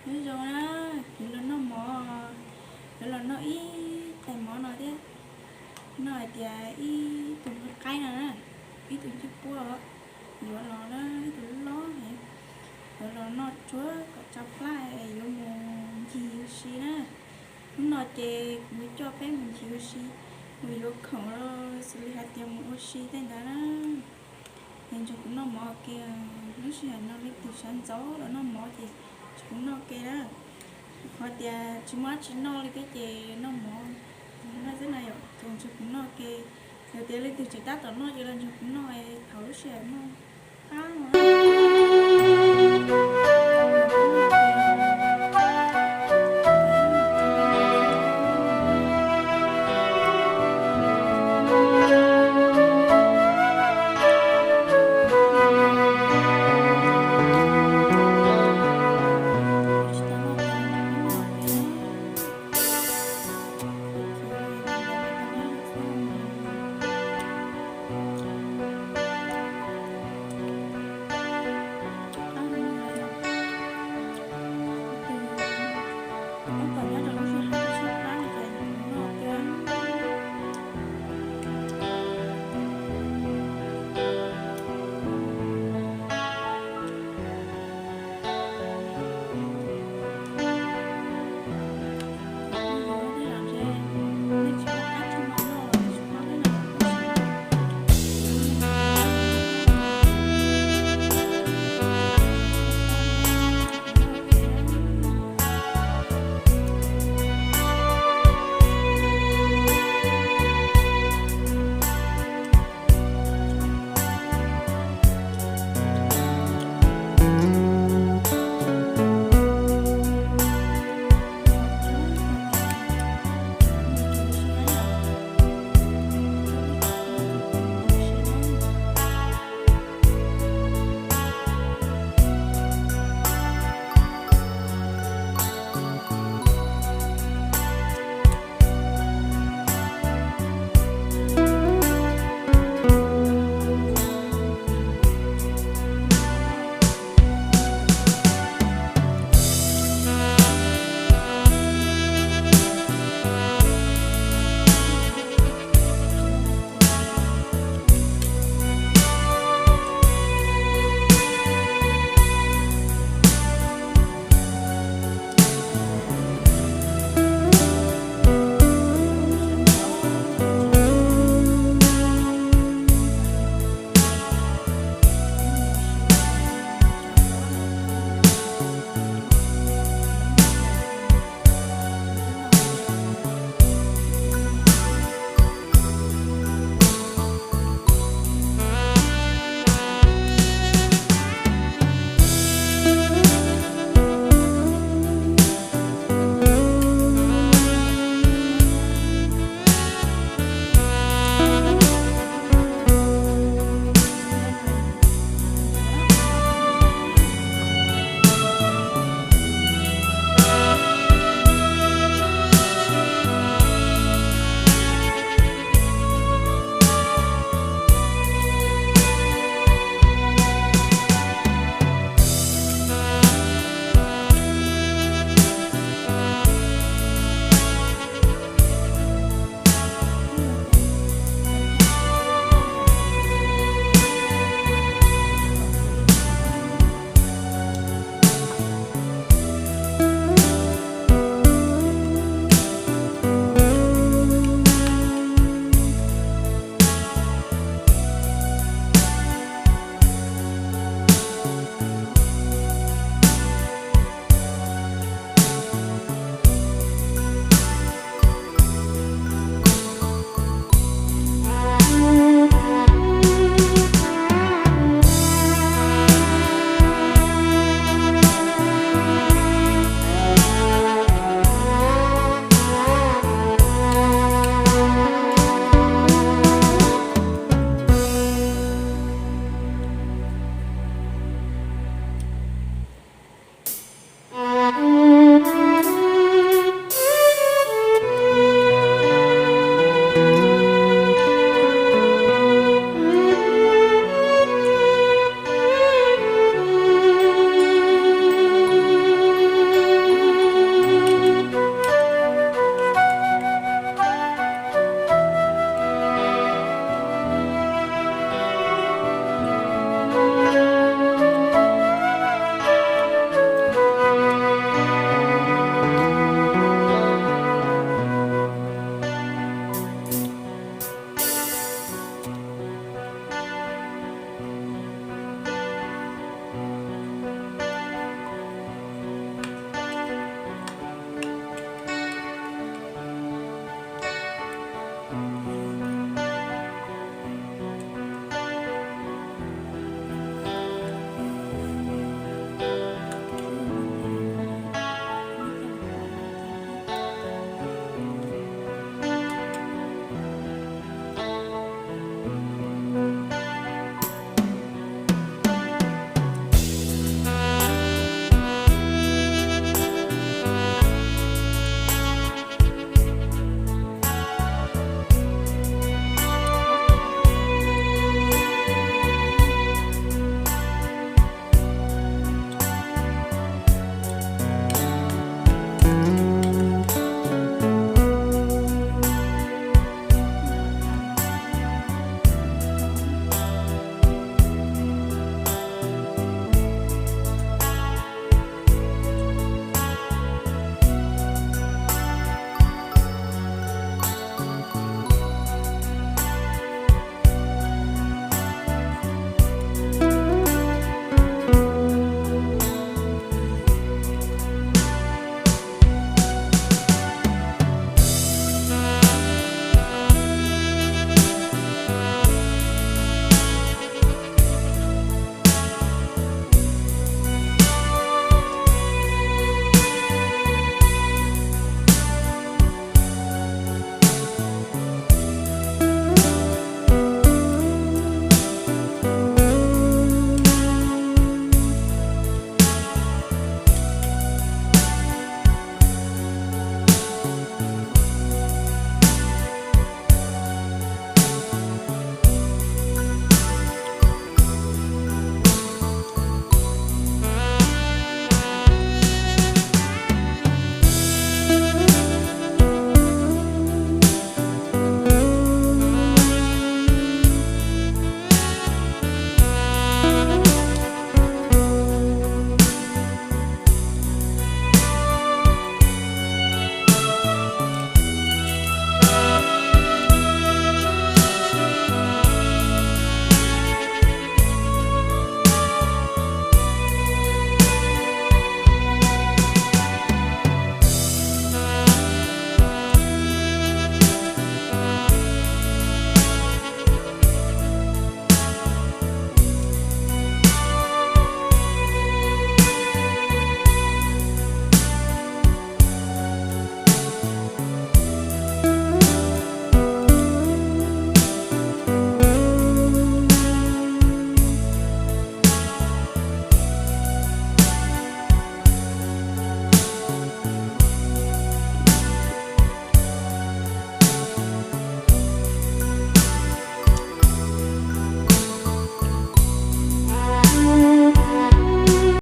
Nyob zoo na, kuv los noj mov, yuav los noj ib tais mov no thiab. Noj hais tias ib tug qaib no na, ib tug ncej puab yuav los na, ib tug loj heev, yuav los noj tsuag kom tso plab yuav mus ncig ua si na. Hnub no ces kuv coj peb mus ncig ua si, mus yuav khoom los xws li hais tias mus ua si tej ntawd na. Es nrog kuv noj mov ua ke, lub sij hawm no leej twg sawv ntxov los noj mov ces nrog kuv noj ua ke na. Qhov tias tsis muaj dab tsi noj li thiab ces noj mov, noj xwb na yom, ces nrog kuv noj ua ke. Yog tias leej twg tseem tab tom noj ces los nrog kuv noj es thaum lub sij hawm noj qab no.